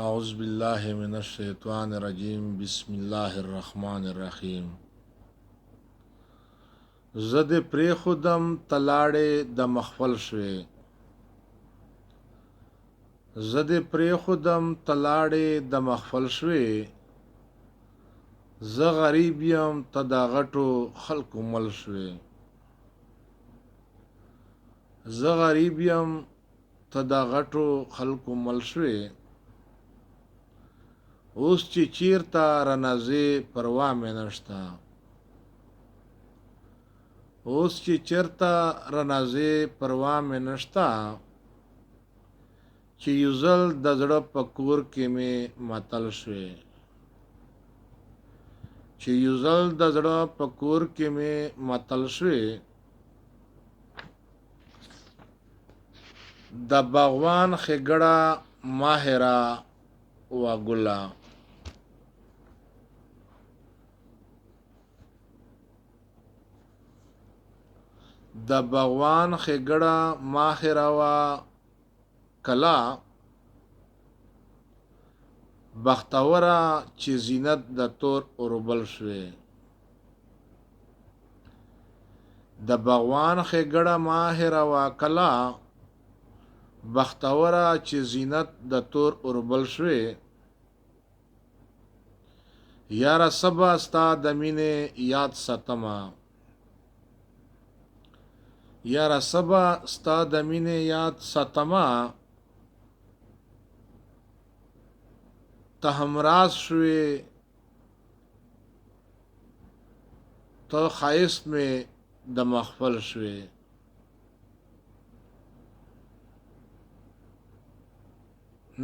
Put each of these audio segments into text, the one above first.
اعوذ بالله من الشیطان الرجیم بسم الله الرحمن الرحیم. زه دې پرېښودم ته لاړې د مخفل شوې. زه دې پرېښودم ته لاړې د مخفل شوې. زه غریب یم ته د غټو خلکو مل شوې. زه غریب یم ته د غټو خلکو مل شوې. اوس چې چیرته رانه ځې پروا مې نشته. اوس چې چرته رانه ځې پروا مې نشته. چې یو ځل د زړه په کور کې مې متل شوې. چې یو ځل د زړه په کور کې مې متل شوې. د باغوان ښېګړه ماهره وه ګله. د باغوان ښېګړه ماهره وه کله. بختوره چې زینت د تور اوربل شوې. د باغوان ښېګړه ماهره وه کله. بختوره چې زینت د تور اوربل شوې. یاره سبا ستا د مینې یاد ساتمه. یاره سبا ستا د مینې یاد ساتمه. ته همراز شوې ته ښایست مې د مخفل شوې.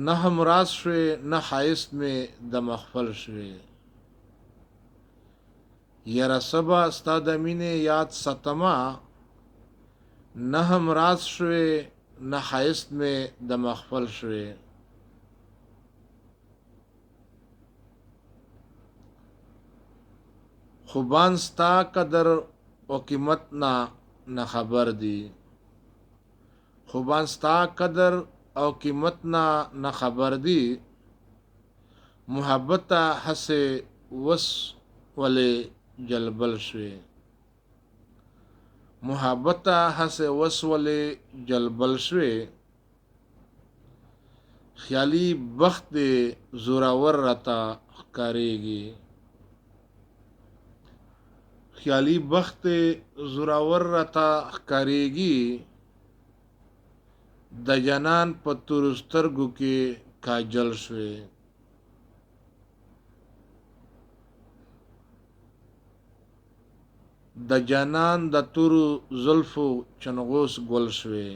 نه همراز شوې نه ښایست مې د مخفل شوې. یاره سبا ستا د مینې یاد ساتمه. نه همراز شوې نه ښایست مې د مخفل شوې. خوبان ستا قدر او قیمت نه نه خبر دي. خوبان ستا قدر او قیمت نه نه خبر دي. محبت هسې وس ولې جلبل شوې. محبت هسې وس ولې جلبل شوې. خیالي بخت دې زوراور راته ښکارېږي. خیالي بخت دې زوراور راته ښکارېږي. د جانان په تورو سترګو کې کاجل شوې. د جانان د تورو زلفو چنغوس ګل شوې.